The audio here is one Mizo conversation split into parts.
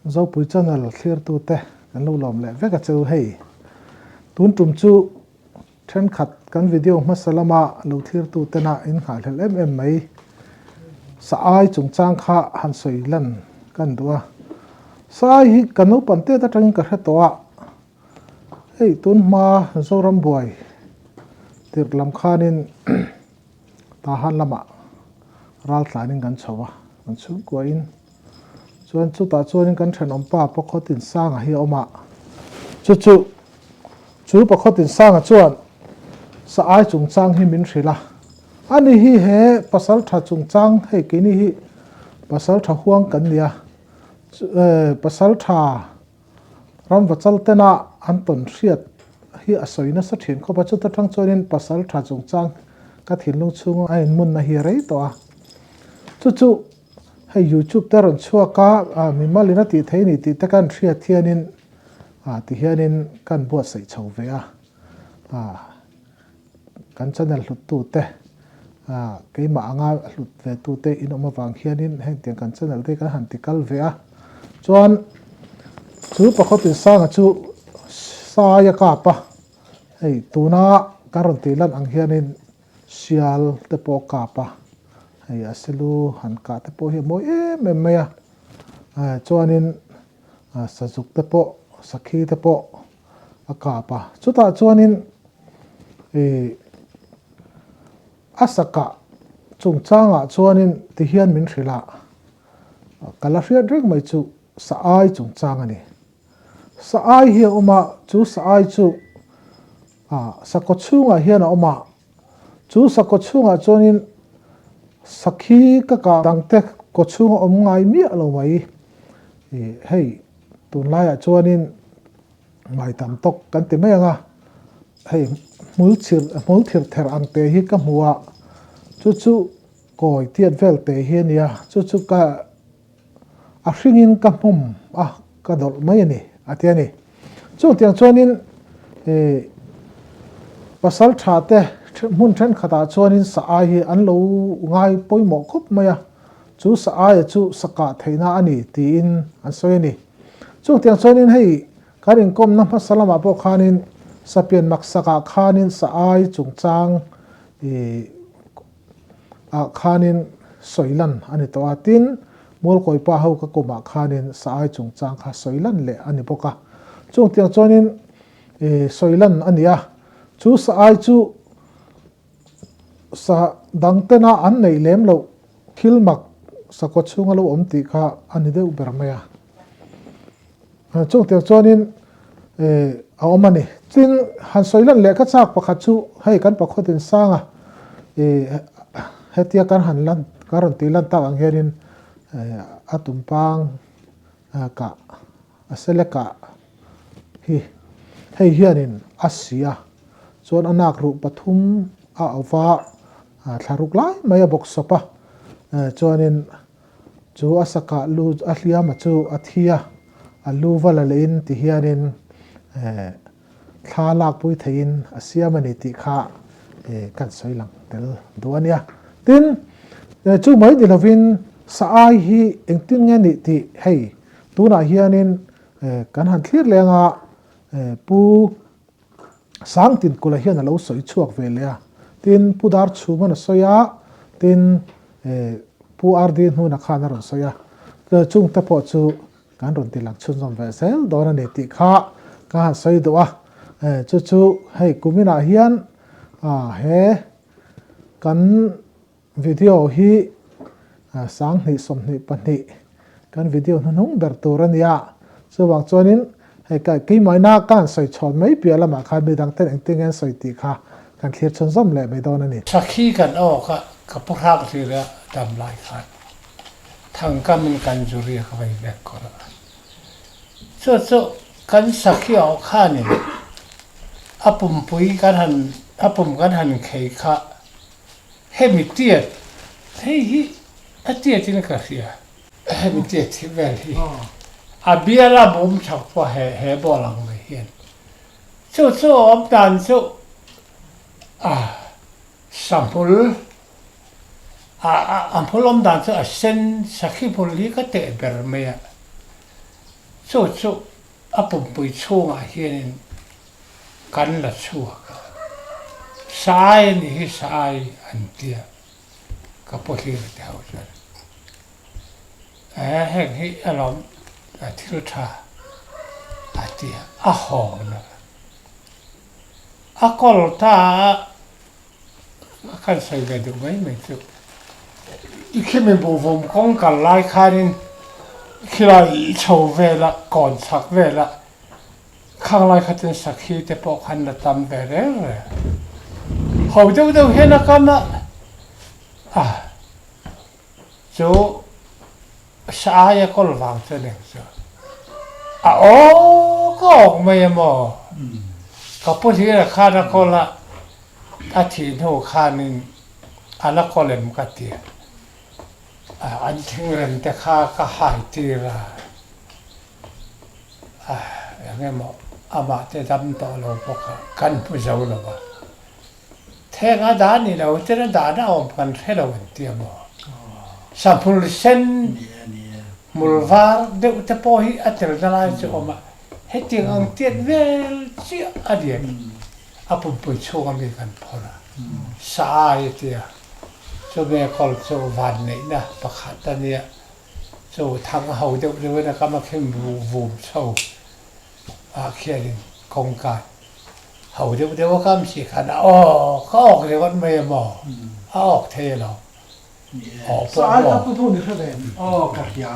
Zopui channel thlirtute kan lo lawm leh vek a cheu hei. Tun tum chu thenkhat kan video hmasa lama lo thlirtu tena in nghahhlelh em em mai sa ai chungchang kha han sawi lan kan duh a. Sa ai hi ka naupan tet atangin ka hre tawh a, hei tun hma Zoram buai tirh lam khanin Tahan lamah ral tlanin kan chho a, kan chhungkuahin chuan chutah chuanin kan thenawmpa Pakhawtin Sanga hi a awm a, chu chu chu Pakhawtin Sanga chuan sa ai chungchang hi min hrilh a, ani hi he pasaltha chungchang hei keini hi pasaltha huang kan ni a, pasaltha Ramva chal tena an tawn hriat hi a sawi nasa thin khawp a, chuta tang chuanin pasal tha chungchang ka thinlung chhunga a inmunna hi a rei tawh a. Chu chu hei YouTube te rawn chhuak a, mimalin a tih theih a ni tih te kan hriat hianin ti hianin kan buatsaih chho ve a. Kan channel hluttute keimah anga hlut ve tute in awm avang hianin hengtiang kan channel te kan han ti kal ve a. Chuan chu pakhat insanga chu sai a kap a, hei tuna kan rawn tih lan ang hianin sial te pawh a kap a, hei a silu han kah te pawh hi a mawi em em mai a, chuanin sazuk te pawh sakhi te pawh a kap a, chutah chuanin ih a sakah chungchangah chuanin tihian min hrilh a, ka la hriat reng mai chu sa ai chungchang a ni. Sa ai hi a awm a, chu sa ai chu ah sakhaw chhungah hian a awm a, chu sakhaw chhungah chuanin sakhi ka kah dangte kaw chhunga awm ngai miah lo mai ih hei tunlaiah chuanin Ngai tam tawk kan ti mai ang a, hei hmul chhir hmul thir ther ang te hi ka hmu a, chu chu kawi tiat vel te hi a nia, chu chu ka a hringin ka hmawm a ka dawlh mai a ni a ti a ni. Chutiang chuanin ih pasal tha te hmun thenkhatah chuanin sa ai hi an lo ngai pawimawh khawp mai a, chu sa aia chu sa kah theihna a ni tiin an sawi a ni. Chutiang chuanin hei kan inkawmna hmasa lamah pawh khanin sapian maksakah khanin sa ai chungchang ih ah khanin sawi lan a ni tawh a, tin Mualkawipa ho ka kumah khanin sa ai chungchang kha sawi lan leh a ni bawk a. Chutiang chuanin ih sawi lan a ni a, chu sa ai chu Sa dang tena an neih lem loh thil mak sakhaw chhunga lo awm tih kha a ni deuh ber mai a. Chungtiang chuanin a awm a ni. Tin, han sawi lan leh ka chak pakhat chu hei kan pakhat insanga hetia kan han lan kan rawn tih lan tak ang hianin a tumpang kah a sele kah hi hei hianin a si a. Chuan a nak ruh pathum a auva thla ruk lai mai a bawk sawp a, chuanin chu a sakah lu a hliama chu a thi a, a lu va la lehin ti hianin thla lakpui theihin a siam a ni tih kha kan sawi lang tel duh a nia. Tin, chu mai ni lovin sa ai hi engtin nge nih tih hei tunah hianin kan han thlir leng a, Pu Sangtinkula hian a lo sawi chhuak ve leh a, tin Pu Darchhuman a sawi a, tin Pu RD Hnuna khan a rawn sawi a, chungte pawh chu kan rawn ti lang chhunzawm ve zel dawn a ni tih kha ka han sawi duh a, chu chu hei kuminah hian he kan Video hi 2024 kan video hnuhnung ber tur a nia. Chuvang chuanin hei ka keimahina ka han sawi chhawn mai piah lamah khan midang ten engtin nge an sawi tih kha kan thlir chhunzawm leh mai dawn a ni. Sakhi kan awk a, ka pu hrang hlir a dam lai khan thangkam in kan zu riak vei vek kawr a. Chu chu kan sakhi awk khanin a pumpui kan han a pum kan han khei kha Hemi tiat hei hi a tiat in ka hria. Hemi tiat hi vel hi a bial a bum chak pawh he he ball ang mai hian chu chu a awm dan chu a sahmul A a hmul awm dan chu a sen sakhi hmul hi ka teh ber mai a, chu chu a pumpui chhungah hianin kan la chhuak a, Sai a nih hi Sai an tia ka pu hlir te ho chuan eh heng hi alawm thil tha a tia a hawn a, a kawl ta a. A kan sawi ve duh mai mai chu. I khimi buhvum kawng kal lai khanin khilai i chho vel a, kawn chhak vel a, khang lai kha chuan sakhi te pawh khan la tam ve reng reng. Ho deuh deuh hian a kam a, a chu Sa aia kawl vang chuan eng chu a awk awk mai a maw? Ka pu hlira khan a kawl a, a thih hnu khanin a la kawl em ka ti a, an thingrem te kha ka hai tir a, eng emaw amah te dam tawh lo bawk a, kan hmu zo lo a. Theng a dah ni lo ten a dahna awm kan hre lo an ti a maw? Sahmul sen, hmul var deuh te pawh hi a telna lai chu a awm a, hetiang ang tiat vel chiah a ni ang. A pumpui chhung ami kan phawrh a, sa ai a ti a, chumi a kawl chu vanneihna pakhat a nia, chu thang a ho deuh deuhin a kam a khin vum chho ah khianin kawngka Ho deuh deuh a kam si khan a awk a awk ringawt mai a maw? A awk thei alo. Awh pawh Sa ai maw? ka pu hnu ni hre ve. Aw ka hria.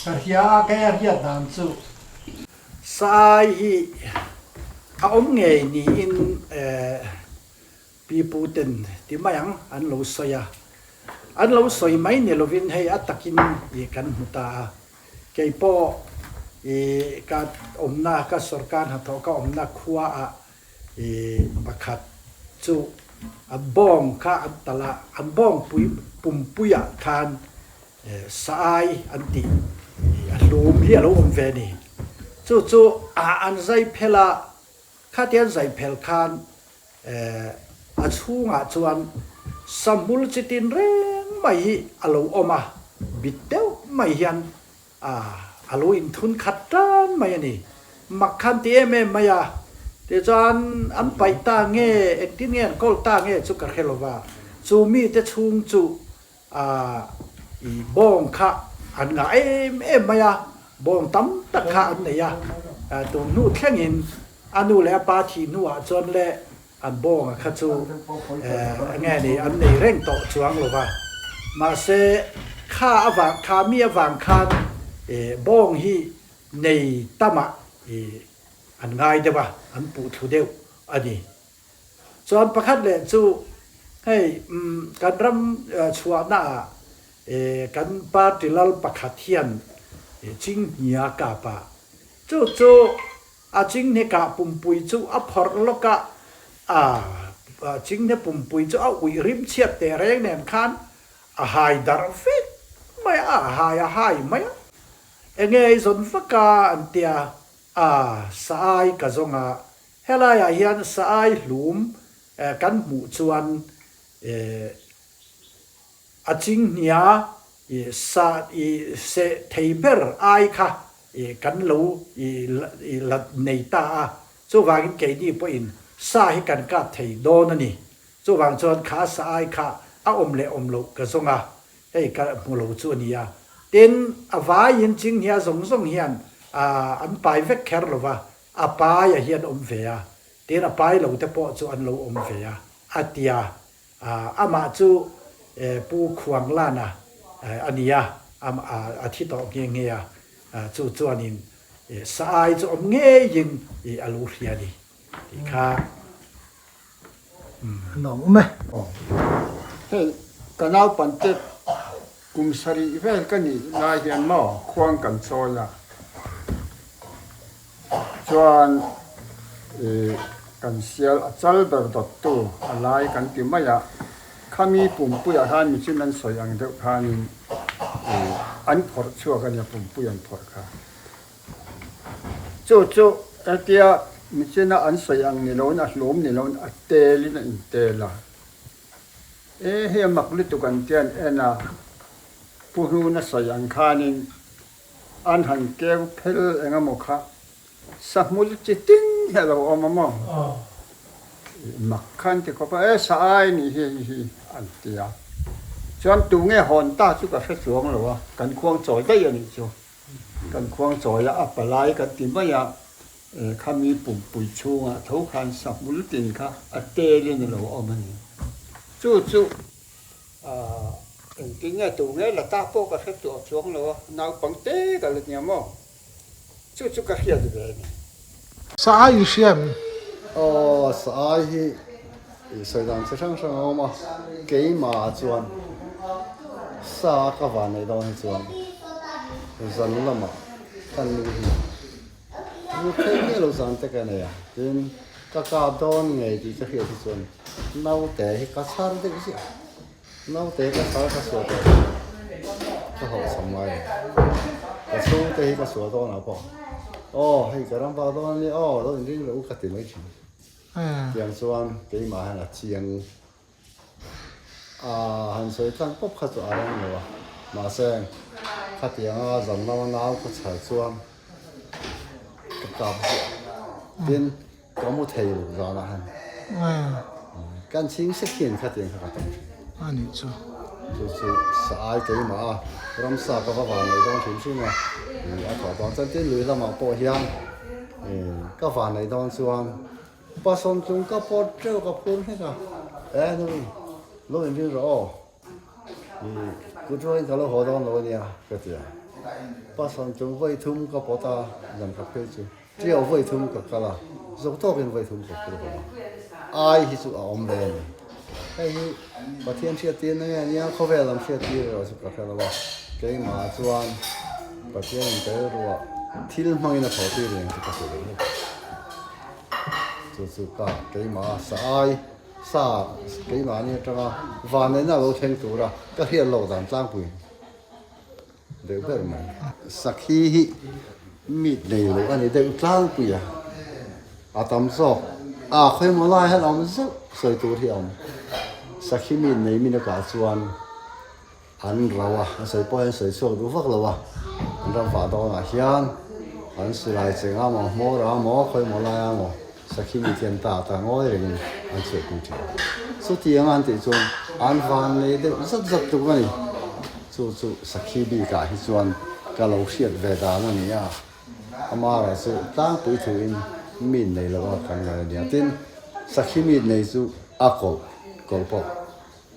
Ka hria a kei a hriat dan chu. Sa ai hi a awm ngei niin pi pu ten ti mai ang an lo sawi a. An lo sawi mai ni lovin hei a takin i kan hmu ta a. Kei pawh i ka awmna, ka sorkar hnathawh ka awmna khua ah i pakhat chu an bawng kha an talh a, an bawng pui pumpui ah khan sa ai an tih i a hlum hi a lo awm ve a ni. Chu chu a an zai phel a, Khatian zaiphel khan a chhungah chuan sahmul chi tin reng mai hi a lo awm a, bit deuh mai hian a lo inthun khat tan mai a ni. Mak khan ti em em mai a, tichuan an paih ta nge, engtin nge an kawl ta nge chu ka hre lo va, chu mite chhung chu A i bawng kha an ngah em em mai a, bawng tam tak kha an nei a, tun hnu thlengin a nu leh a pa thih hnuah chuan le an bawnga kha chu enge ni an nei reng tawh chuang lo va, mahse kha avang kha mi avang khan bawng hi nei tamah i an ngai deuh a, an puh thlu deuh a ni. Chuan pakhat leh chu hei kan ram chhuahna ah kan party lal pakhat hian Chinghnia kap a, chu chu a Chinghne kah pumpui chu a phawrh lawk a, a Chinghne pumpui chu a uih rim chhiat teh reng nen khan a hai darh vek mai a, a hai a hai mai a, enge i zawn vak a an tia, a sa ai ka zawng a, Helaiah hian sa ai hlum kan hmuh chuan a chinghnia sa i seh thei ber ai kha kan lo la nei ta a, chuvangin keini pawhin sa hi kan kap thei dawn a ni. Chuvang chuan kha sa ai kha a awm leh awm loh ka zawng a, hei ka hmu lo chu a ni a. Tin, a vaiin chinghnia zawng zawng hian an pai vek kher lo va, A pai a hian awm ve a, tin a pai lo te pawh chu an lo awm ve a, a ti a. Amah chu Pu Khuanglana a ni a, a thi tawh nghe nghe a, chu chuanin sa ai chu awm ngeiin a lo hria a ni tih kha. An awm awm e. Hei ka naupangte kum sarih vel ka nih lai hian maw khuang kan chawi a, chuan ih kan sial a chal ber dawttu a lai kan ti mai a, khami pumpuiah khan michin an sawi ang deuh khanin ih an phawrh chhuak a nia pumpui an phawrh kha. Chu chu hetia michina an sawi ang ni loin a hlawm ni loin a telin a intel a. E hei a mak lutuk an ti an en a, Pu Hnuna sawi ang khanin an han keu phel eng emaw kha sahmul chi tin hi a lo awm a maw? Mak kha an ti khawp a, e sa ai nih hi hei hi an ti a. Chuan tu nge hawn ta chu ka hre chuang lo a, kan khuang chawi daih a nih chu. Kan khuang chawi a, a palai kan ti mai a, Khami pumpui chhungah tho khan sahmul tin kha a telin a lo awm a ni. Chu chu engtin nge tu nge la ta pawh ka hre tuah chuang lo a, naupang te ka la nia maw? Chu chu ka hriat ve a ni. Sa ai i hria em? Aw, sa ai hi i sawi dan chi hrang hrang a awm a, keimah chuan sa ka van neih dawn hi chuan zan lamah ka nu hi Mu theih miah lo zan te ka nei a, tin ka kap dawn ngei tih ka hriat hi chuan naute hi ka chhar deuh ziah a, naute ka chhar ka suah tawh chuan ka hawhcham ngai lo, ka chhungte hi ka suah dawn ah pawh aw hei ka ram vak dawn a nia aw lo inring reuh u ka ti mai thin, tiang chuan keimah hian a chiang. A han sawi tlang pawp kha chu a reng lo a, mahse khatianga zan lama nau ka chhar chuan ka kap ziah a, tin ka mu thei lo zanah hian kan chhing sek hian khatiang kha ka tam thin. A nih chu. Chu chu sa ai keimah a, ramsa ka va van neih dawn hrim hrim a, a thawh dawn chuan tin lui lamah pawh hian ka van neih dawn chuan Pasawm chung ka pawt teuh ka phur hlek a, e nu lo inring rawh aw, i kut rualin ka lo haw dawn lo ania ka ti a. Pasawm chung vawi thum ka pawt a, zan khat phei chu tiau vawi thum ka kal a, zawk tawkin vawi thum ka phur haw a, ai hi chu a awm ve a ni. Hei hi Pathian hriattir na nge ania khawvel lam hriattir erawh chu ka hre lo a, keimah chuan Pathian in ka rilruah thil hmangin a thawhtir reng chu ka hre lo. Chu chu ka keimah a sa ai sa keimahni atanga vanneihna a lo thleng tura ka hriat loh dan tlangpui deuh ber mai. Sakhi hi meat nei loh a ni deuh tlangpui a, a tam zawk a khawimaw lai hian a awm zeuh sawi tur hi a awm. Sakhi meat nei min a kah chuan. An rau a, an sawi pawh hian sawi chhuak duh vak lo a, an ram vah dawnah hian an silai cheng a maw, hmawr a maw, khawi maw lai a maw, sakhi mi thian ta ta ngawi rengin an chhuahpui thin. Chutiang an tih chuan an van lei deuh zat zat tuk a ni. Chu chu sakhi bikah hi chuan ka lo hriat ve dan a ni a, amara chu tlangpui thuin mi nei lo a kan ngai a nia. Tin, sakhi mi nei chu a kawlh kawlh pawh.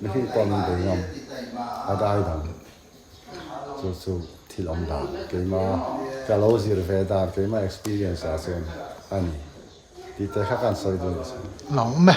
Mihring pawh min bei ngam a dai dang chu chu thil awm dan keima ka lo zir ve dan keima experience ah chuan a ni tih te kha kan sawi dun a sin. Lo awm e.